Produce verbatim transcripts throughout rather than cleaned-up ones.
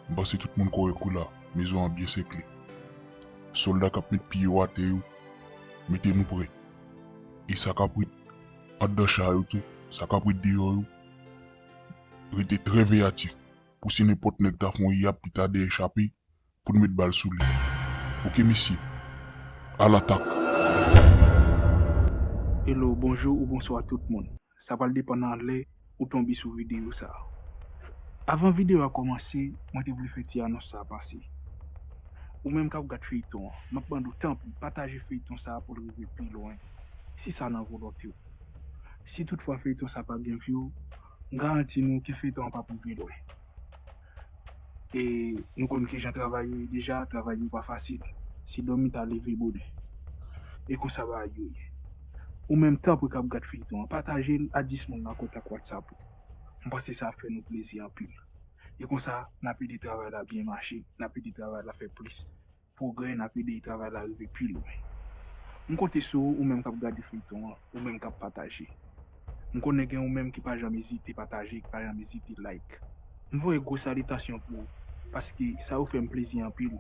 M panse tout moun kòrèk wi la, mezon an byen sèkle. Sòlda k ap met pye yo atè yo, mete nou prè. E sa k ap ret anndan cha yo tou, sa k ap ret deyò yo, rete trè veyatif. Pou si nenpòt nèg ta fè yon yap li ta dèyè chape, pou n met bal sou li. Oke mesye, alatak! Hello, bonjou ou bonswa tout moun. Sa pral depann nan lè ou tonbe sou videyo sa a. Avan videyo a kòmanse, mwen te vle fè ti anons sa a pase. Ou menm k ap gad feyton an, m ap mande w tanpri pataje feyton sa a pou l rive pi lwen, si sa nan volonte w. Si toutfwa feyton sa a pa gen view, m garanti nou ke feyton an p ap rive lwen. E nou konn kijan travay yo ye deja, travay yo pa fasil. Se dòmi ta leve bonè. E konsa bagay yo ye. Ou menm tanpri k ap gad feyton an, pataje l a dis moun nan kontak WhatsApp ou. M panse sa ap fè nou plezi anpil. E konsa, n ap ede travay la byen mache, n ap ede travay la fè plis pwogrè, n ap ede travay la rive pi lwen. M konte sou ou, ou menm k ap gade feyton an, ou menm k ap pataje. M konnen gen ou menm ki pa janm ezite pataje, ki pa janm ezite like. M voye gwo salitasyon pou ou, paske sa yo fè m plezi anpil,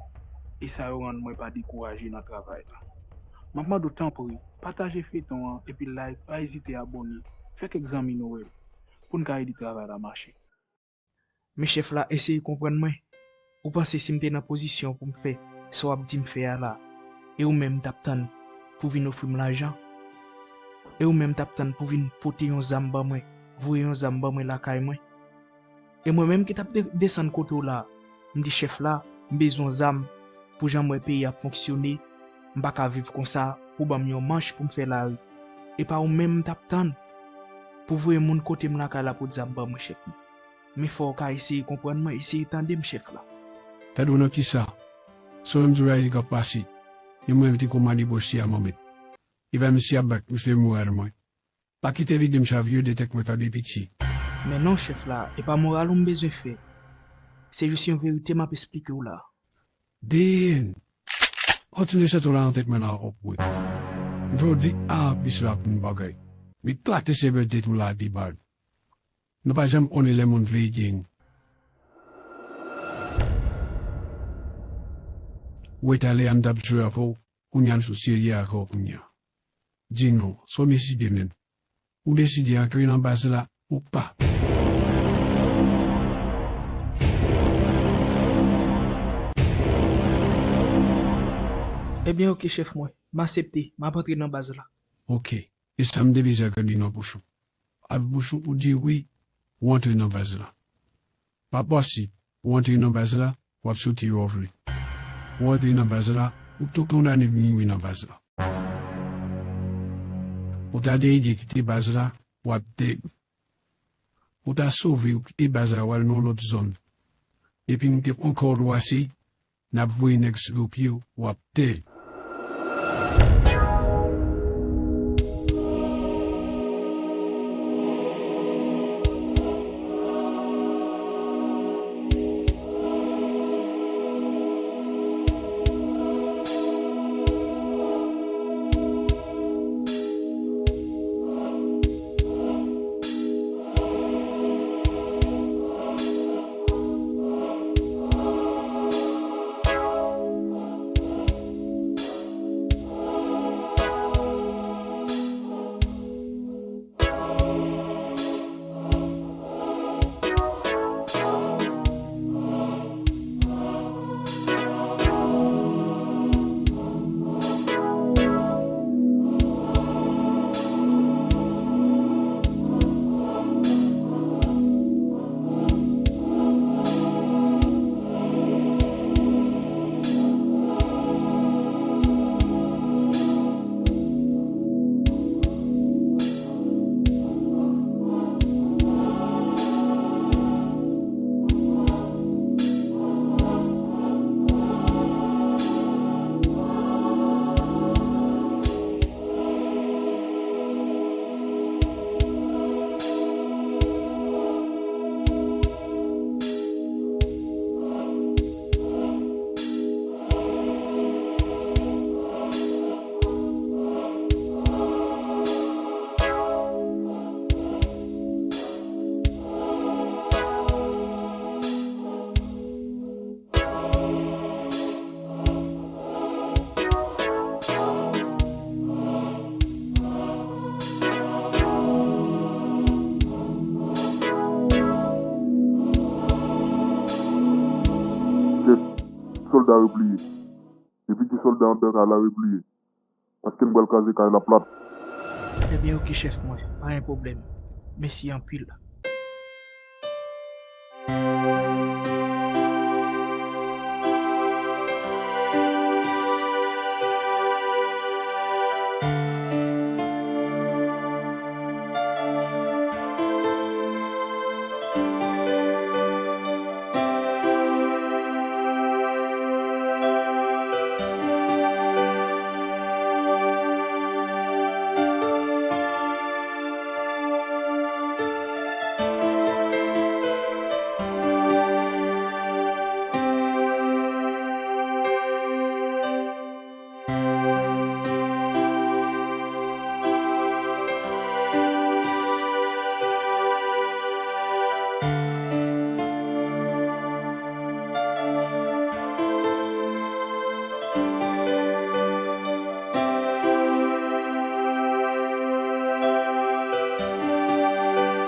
e sa yo rann mwen pa dekouraje nan travay la. M ap mande w tanpri, pataje feyton an, epi like, pa ezite abòne, fè kèk zanmi nou wè l, pou n ka ede travay la mache. Men chèf la, eseye konprann mwen. Ou panse si m te nan pozisyon pou m fè sa w ap di m fè a la, e ou menm t ap tann pou vin ofri m lajan? E ou menm t ap tann pou vin pote yon zam ban mwen, voye yon zam ban mwen lakay mwen? E mwen menm ki t ap de-, desann kote w la, m di chèf la, m bezwen yon zam pou jan m wè peyi a ap fonksyone, m pa ka viv konsa, pou ban m yon manch pou m fè lari. E pa ou menm m t ap tann pou voye moun kote m lakay la pot zam ban mwen, chèf mwen. Men fò w ka eseye konprann mwen, eseye tande m, chèf la. Tande w nan kisa? Se ou menm ki di w Ayiti k ap pase. E mwen menm ki te kòmande bòs si a manmèt. Epa misye ap bat misye moral mwen. Pa kite vide m chavire de tèt mwen tann piti. Men non, chèf la, e pa moral ou m bezwen fè. Se jis yon verite m ap esplike w la. Dean! Kontinye chante w la nan tèt mwen la, ok, wi. M fè w di a anplis la pou m bagay. M eklate sèvèl tèt ou la de bal. Nou pa janm konnen lè moun vle ede nou. Ou wè talè a m t ap jwe avè w, kounye a m sou serye avè w kounye a. Di non, sa w deside menm? Ou deside antre nan baz la ou pa? Ebyen, oke, chèf mwen, m aksepte, m ap antre nan baz la. Oke, e sa m te bezwen tande nan bouch ou. Avèk bouch ou, ou di wi, ou antre nan baz la. Pa pase, ou antre nan baz la, w ap soti lè w vle. Ou antre nan baz la, ou tou kondane vin wi nan baz la. Ou ta deside kite baz la, w ap dèd. Ou ta sove, ou kite baz la, w al nan yon lòt zòn. Epi nou te pran kòd ou ase, n ap voye nèg sou pye w, w ap tè. sòlda repliye. Epi ki sòlda anndan kay la repliye. Paske m pral kraze kay la plat. Ebyen, oke, chèf mwen. Pa gen pwoblèm. Mèsi anpil.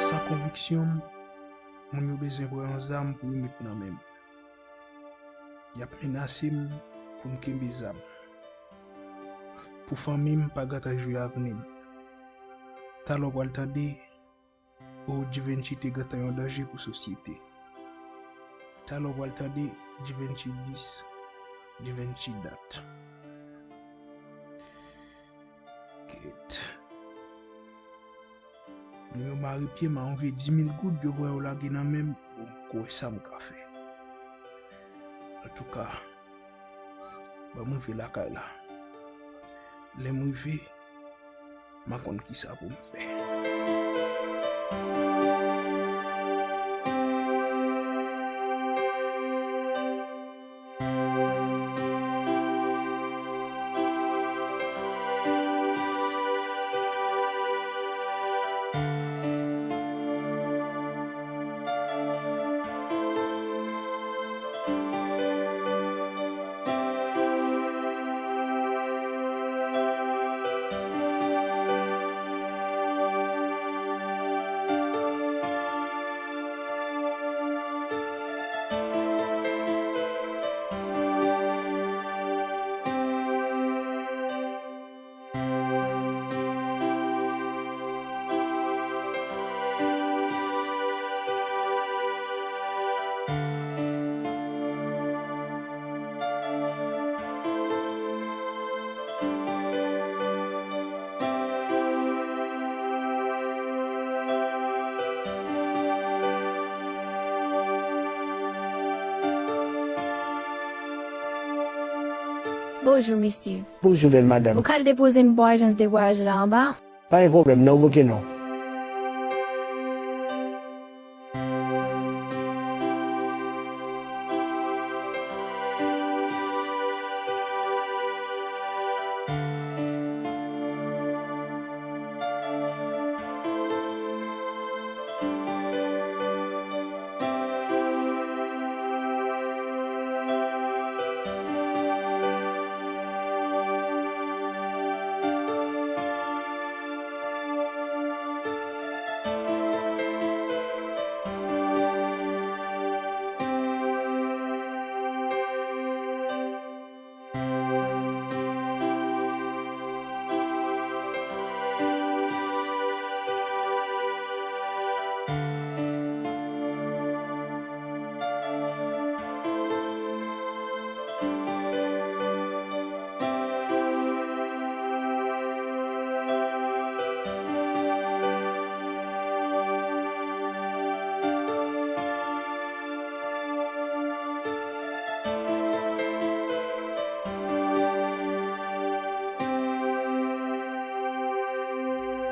Sa konviksyon m, moun yo bezwen pran yon zam pou yo met nan men m. Y ap menase m pou m kenbe zam. Pou fanmi m pa gentan jwi avni m. Talè w pral tande, o, Givenchy te gentan yon danje pou sosyete. Talè w pral tande, Givenchy dis, Givenchy dat. Kèt. Moun yo mare pye m a yon vye di mil goud, yo pran yo lage nan men m. Bon, m kwè sa m ka fè. Antouka, ban m rive lakay la. Lè m rive, m a konn kisa pou m fè. Bonjou, mesye. Bonjou, bèl madanm. Ou ka al depoze m bò ajans de vwayaj la anba? Pa gen pwoblèm, non, bouke non.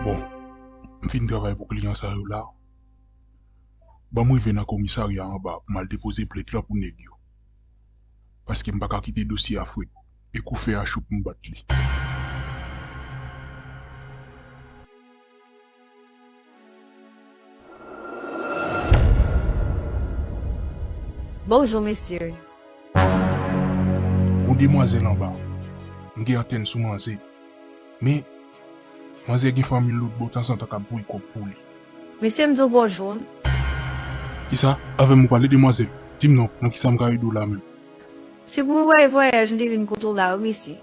Bon, m fin travay pou kliyan sa yo la. Ban m rive nan komisarya anba pou m al depoze plent lan pou nèg yo. Paske m pa ka kite dosye a fwet. E kou fè a cho pou m bat li. Bonjou, mesye. Gon demwazèl anba. M gen antèn sou manzè. Men, manzè gen fanmi l lòtbò tanzantan k ap voye kòb pou li. Mesye, m di w bonjou. Kisa? Avè m ou pale, demwazèl? Di m non, nan kisa m ka ede w la menm? Se pou w wè vwayaj li vin kote w la wi mesye.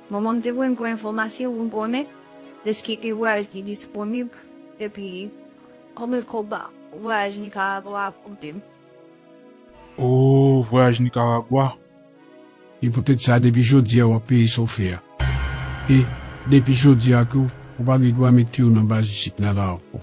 Manman m te voye m pou enfòmasyon pou m konnen deske gen vwayaj ki disponib epi konbyen kòb vwayaj Nikaragwa ap koute m. O, vwayaj Nikaragwa. E poutèt sa depi jodi a w ap peye sa w fè a. E depi jodi a tou, ou pa gen dwa mete yo nan baz isit la la ankò.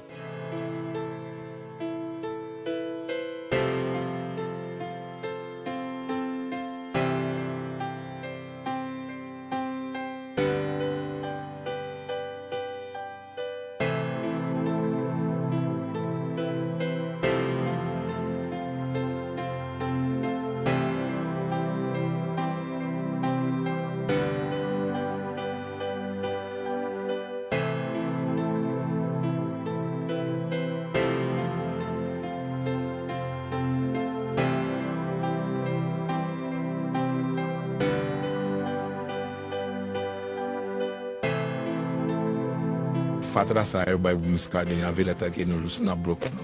Fatra sa yo bay pou Muscadin an, Vélèt ak Enolus nan blòk nou.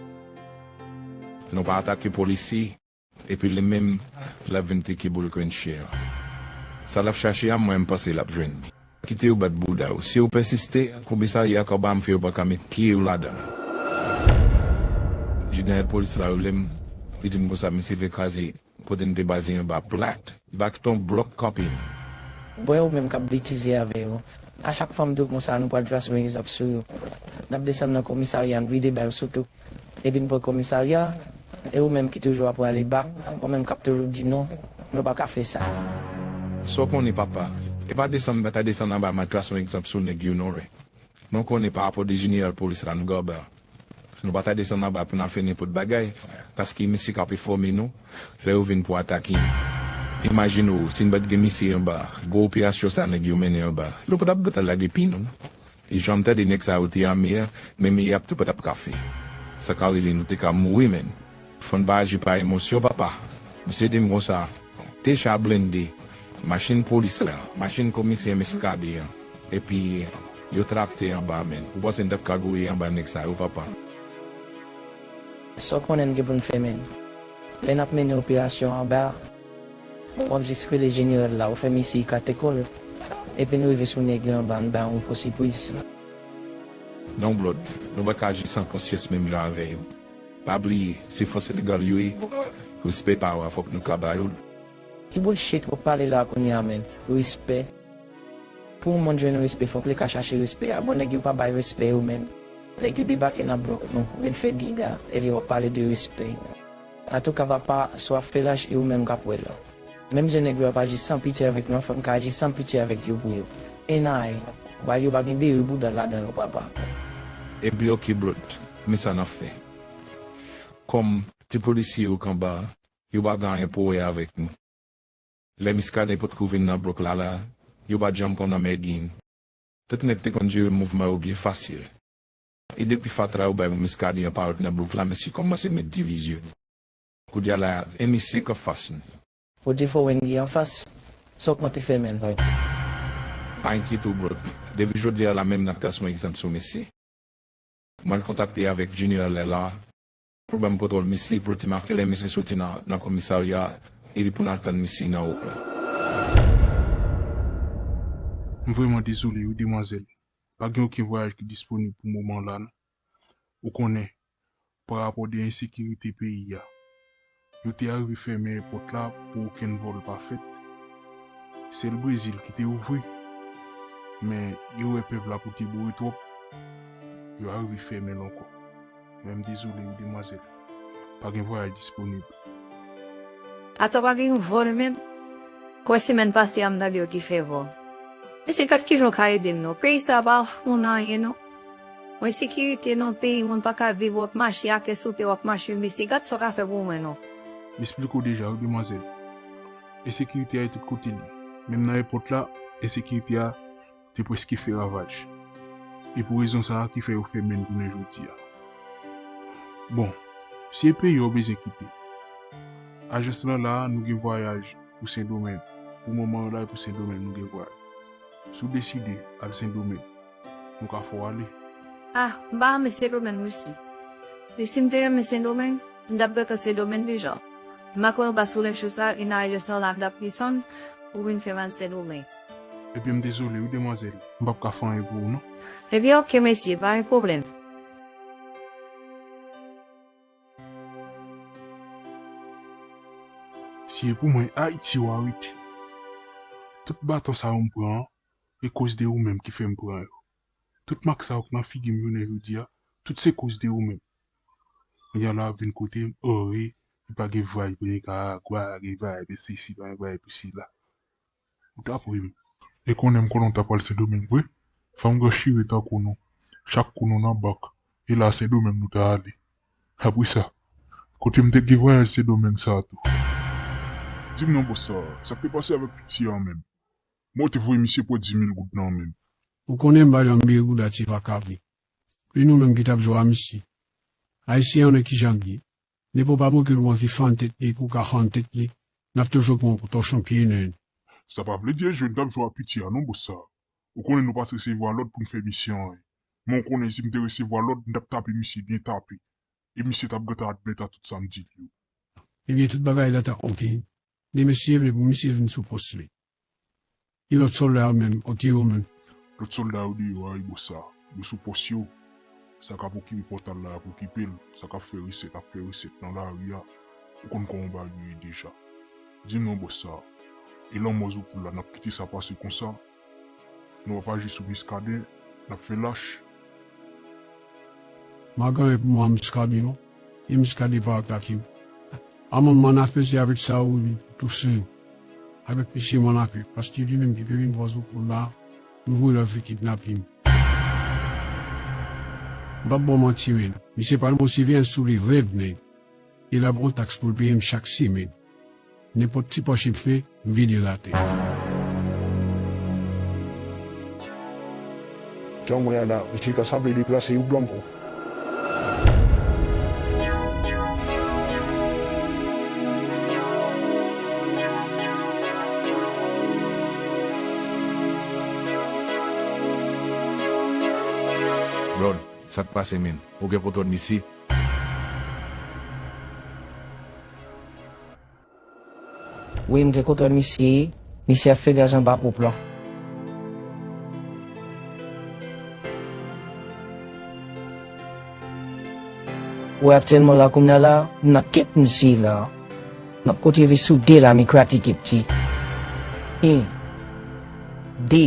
Nou pa atake polisye, epi li menm l ap vin teke boul kwenche an. Sa l ap chache a, mwen m panse l ap jwenn li. Kite yo bat bouda yo. Si yo pèsiste, komisarya Kanba m fè yo pa ka met pye yo ladan l. Jeneral polis la rele m, li di m konsa misye vle kraze kote n te baze anba plat. Li pa kite yon blòk kanpe nou. Bon, e ou menm k ap betize avè yo. A chak fwa m di w konsa, nou pral trase yon egzanp sou yo. N ap desann nan komisarya, n vide bal sou tou. Epi n pran komisarya, e ou menm ki toujou ap rale bak, ou menm k ap toujou di non, nou pa ka fè sa. Sa w konnen papa, e pa desann m pa ta desann anba m al trase yon egzanp sou nèg yo non. Men w konnen pa rapò de jeneral polis la nou gen anba. Nou pa ta desann anba pou n al fè nenpòt bagay, paske misye k ap enfòme nou lè yo vin pou atake nou. Imajine w, si n pa t gen misye anba, gwo operasyon sa nèg yo mennen anba, nou pa t ap gentan lage pye nou. E jan m tande nèg sa yo te ame a, menm y ap tou pa t ap ka fè. Sa ka rele nou te ka mouri menm. Fò n pa aji pa emosyon papa. Misye di m konsa, te cha blende, machin polis la, machin komisè Muscadin an, epi yo trakte anba menm. Ou panse n t ap ka gouye anba nèg sa yo papa? Sa w konnen n gen pou n fè menm. Lè n ap mennen operasyon anba, w ap jis rele jeneral la, ou fè misye ekate kò l, epi n rive sou nèg yo anba, n ba yo yon gwo sipriz. Non Blòd, nou pa ka aji san konsyans menm jan avè yo. Pa bliye, se fòs legal yo ye, respè pa yo a fòk nou ka ba yo l. Ki bullshit w ap pale la kounye a menm? Respè? Pou yon moun jwenn respè fòk li ka chache respè a, bon nèg yo pa bay respè yo menm. Nèg yo debake nan blòk nou, vin fè dega, epi w ap pale de respè. Antouka papa, sa w ap fè lach e ou menm k ap wè l. Menm jan nèg yo ap aji san pitye avèk nou an, fò n ka aji san pitye avèk yo pou yo. Enay, bay yo pa gen bere bouda ladan yo papa. Epi oke Blòd, men sa n ap fè. Kòm ti polisye yo k anba a, yo pa gen anyen pou wè avèk nou. Lè Muscadin potko vin nan blòk la la, yo pa t janm konn anmède n. Tout nèg te konn jere mouvman yo byen fasil. E depi fatra yo bay pou Muscadin an parèt nan blòk la, mesye kòmanse met divizyon. Kounye a la, e misye k anfas nou. Ou te fè w Wendy anfas, sa w konte fè menm? Pa enkyete w Blòd, depi jodi a la menm n ap trase yon egzanp sou misye. Mwen kontakte avèk jeneral la la, pou ban m kontwòl misye pou l te make lè misye soti nan nan komisarya epi pou n al tann misye nan wout la. M vrèman dezole wi demwazèl. Pa gen okenn vwayaj ki disponib pou moman la non. Ou konnen, pa rapò de ensekirite peyi a, yo te arive fèmen èpòt la pou okenn vòl pa fèt. Sèl Brezil ki te ouvri, men yo wè pèp la koute boure twòp, yo arive fèmen l ankò. Men m dezole wi demwazèl, pa gen vwayaj disponib. Atò pa gen yon vòl menm? Kwè semèn pase a m tande yo te fè vòl. Mesye gad kijan w ka ede m non, peyi sa pa fon anyen non. Mwen sekirite nan peyi moun pa ka viv w ap mache a kè sou tè w ap mache mesye gad sa w ka fè pou mwen non. M esplike w deja wi demwazèl. Ensekirite a e tout kote l ye. Menm nan èpòt la, ensekirite a te prèske fè ravaj. E pou rezon sa a ki fè yo fèmen n jounen jodi a. Bon, si e peyi a w bezwen kite, ajans lan la a nou gen vwayaj pou Sendomeng. Pou moman an la e pou Sendomeng nou gen vwayaj. Si w deside al Sendomeng, nou ka fè w ale. Ah, m pa renmen Sendomeng mesye. E si m te renmen Sendomeng, m t ap gentan Sendomeng deja. M pa kwè w pa sou lèchou sa, e n a resann ak dap pisan pou vin fè m al Sendomeng. Ebyen, m dezole wi, demwazèl. M p ap ka fè anyen pou ou, non. Ebyen, oke, mesye, pa gen pwoblèm. Si e pou mwen, Ayiti w a rete. Tout baton sa yo m pran an, e koz de ou menm ki fè m pran yo. Tout mak sa yo k nan figi m jounen jodi a, tout se koz de ou menm. Kounye a la w ap vin kote m, o wi, li pa gen vayb Nikaragwa, gen vayb sesi, pa gen vayb sila. Ou t ap ri m. E konnen m konnen w ta pral Sendomeng vre? Fanm gran chire tankou nou. Chak kou nou nan bank. E la Sendomeng nou ta ale. Apre sa, kote m te gen vwayaj Sendomeng sa a tou? Di m non bòs sa, sa k te pase avèk piti a menm? Mwen te voye misye pran di mil goud nan men m. Ou konnen m pa janm bliye gouda ti vakabon. Li nou menm ki t ap jwe a misye. Ayisyen an nan kijan l ye. Depi w pa montre l w anvi fann tèt li epi w ka fann tèt li, n ap toujou pran w pou tòchon pye nen. Sa pa vle di e jwe n t ap jwe a piti a non bòs sa. Ou konnen nou pa t resevwa lòd pou n fè misye anyen. Men w konnen si m te resevwa lòd, m t ap tape misye byen tape. E misye t ap gentan admèt a tout sa m di l yo. Ebyen tout bagay la t ap oke. Li mesye vle pou misye vin sou pòs li. E lòt sòlda yo menm, kote yo menm? Lòt sòlda yo deyò a wi bòs sa. Yo sou pòs yo. Sa k ap okipe pòtal la y ap okipe l. Sa k ap fè resèt ap fè resèt nan lari a. Ou konn kòman bagay yo ye deja. Di m non bòs sa. E lanmò Zoupoul la n ap kite sa pase konsa? Nou ap aji sou Miskaden, n ap fè lach. M a gen anyen pou mwen a Miskaden non. E Miskaden pa atake m. A mwen m annafè se avèk sa ou li touse yo. Avèk misye m annafè. Paske li menm ki te vin bò Zoupoul la, m voye l al vin kidnape m. M p ap ba w manti menn. Misye pral ba w siveyans sou li rèd nèg. E l ap gen yon taks pou l peye m chak semèn. Nenpòt ti pòch li fè, m vide l atè. Jan w wè a la, misye ta sanble deplase yon granm kou. Brod, sa k pase menm? Ou gen kontwòl misye? Wi, m gen kontwòl misye. Misye ap fè gaz anba ponp lan. Wi, aktyèlman la, kounye a la, m nan kèt misye la. M ap kontinye viv sou de lame kratik epi. En, de.